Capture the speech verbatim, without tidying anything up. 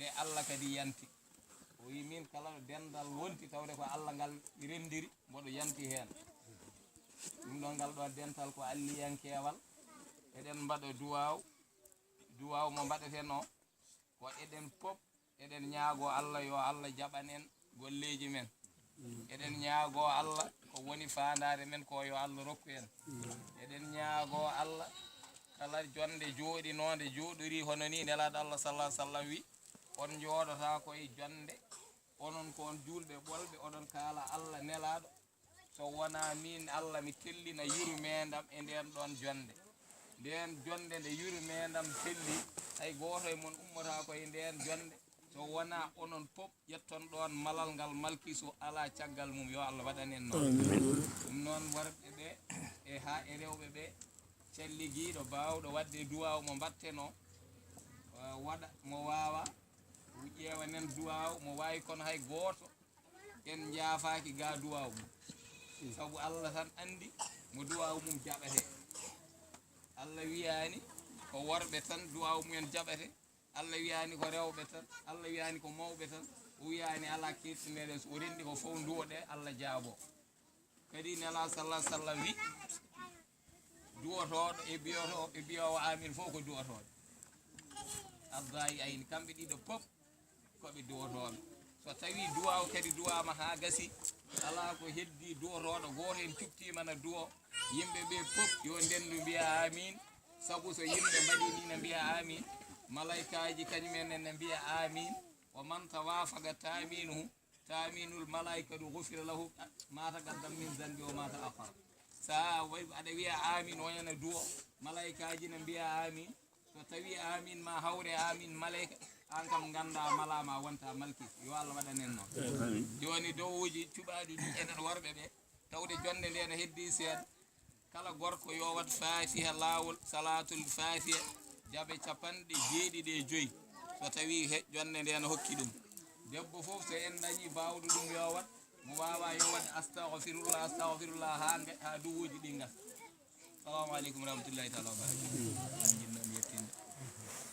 E Allah kadi yanti. O wi min kala ɗo dental wonti tawde ko Allah ngal renndiri, mboɗo yanti heen. Ɗum ɗo ngal ɗo dental ko alliyankeewal. Eɗen mbaɗa duwaaw, duwaaw mo mbaɗeten o, ko eɗen pop, eɗen ñaagoo Allah yo Allah jaɓan en golleeji men. Eɗen ñaagoo Allah ko woni faandaare men ko yo Allah rokku en. Eɗen ñaagoo Allah kala jonnde jooɗinoonde jooɗorii hono nii Nelaaɗo Allah sallallahu alaihi wasallam wi, on njooɗotaako e jonnde, onon ko on juulɓe ɓolɓe, oɗon kaala Allah Nelaaɗo, so wonaa miin Allah mi tellina yurmeendam e ndeen ɗoon jonnde. Ndeen jonnde nde yurmeendam telli, hay gooto e mon ummotaako e ndeen jonnde, so wonaa onon pop ƴetton ɗoon malal ngal malki so alaa caggal mum, yo Allah waɗan en noon. Ɗum noon worɓe ɓe e haa e rewɓe ɓe, calligiiɗo baawɗo waɗde duwaaw mo mbaɗtenoo, eh, waɗa mo waawa, ƴeewanen duwaaw mo waawi kono hay gooto en njaafaaki ga duwaaw mum. Sabu Allah tan anndi mo duwaaw mum jaɓatee. Allah wiyaani ko worɓe tan duwaaw mumen jaɓatee. Allah wiyaani ko rewɓe tan. Allah wiyaani ko mawɓe tan. O wiyaani alaa keertinirɗe. So o renndi ko fof nduwoɗee, Allah jaaboo. Kadi Nelaaɗo sallallahu alaihi wasallam wi, duwotooɗo e biyoto-, e biyoowo amin fof ko duwotooɓe. Adda'i ayni, kamɓe ɗiɗo pop ko ɓe duwotooɓe. So tawii duwaaw kadi duwaama haa gasi, alaa ko heddii duwotooɗo gooto en cuktiima na duwo, yimɓe ɓe pop yo ndenndu mbiya amin. Sabu so yimɓe mbaɗii nii na mbiya amin, malaykaaji kañum en ne na mbiya amin. Wa man tawafaqa taaminuhu, taaminul malaikatu, ghufira lahu ma taqaddam min zanbi wa ma ta'akhkhar. Sa waɗi aɗa wiya amin, o yana duwo, malaykaaji na mbiya amin. So tawi amin ma hawre amin malayka, an kam ngannda malama wonta malki. Yo Allah waɗan en noon. Jooni dowuuji cuɓaaɗi ɗi enen worɓe ɓe, tawde jonnde nde na heddii seeɗa. Kala gorko yo waɗ Faatiha laawol, Salaatul Faatiha, jaɓe capanɗe jeeɗiɗi e joy, so tawii he-, jonnde nde na hokki ɗum. Debbo fof, so en dañii baawɗo ɗum, yo waɗ. Mo waawaa, yo waɗ astagfirullah, astagfirullah, haa nge-, haa duwuuji ɗi ngasa. Salaamu aleykum wa rahmatullahi taala wa barakatuh.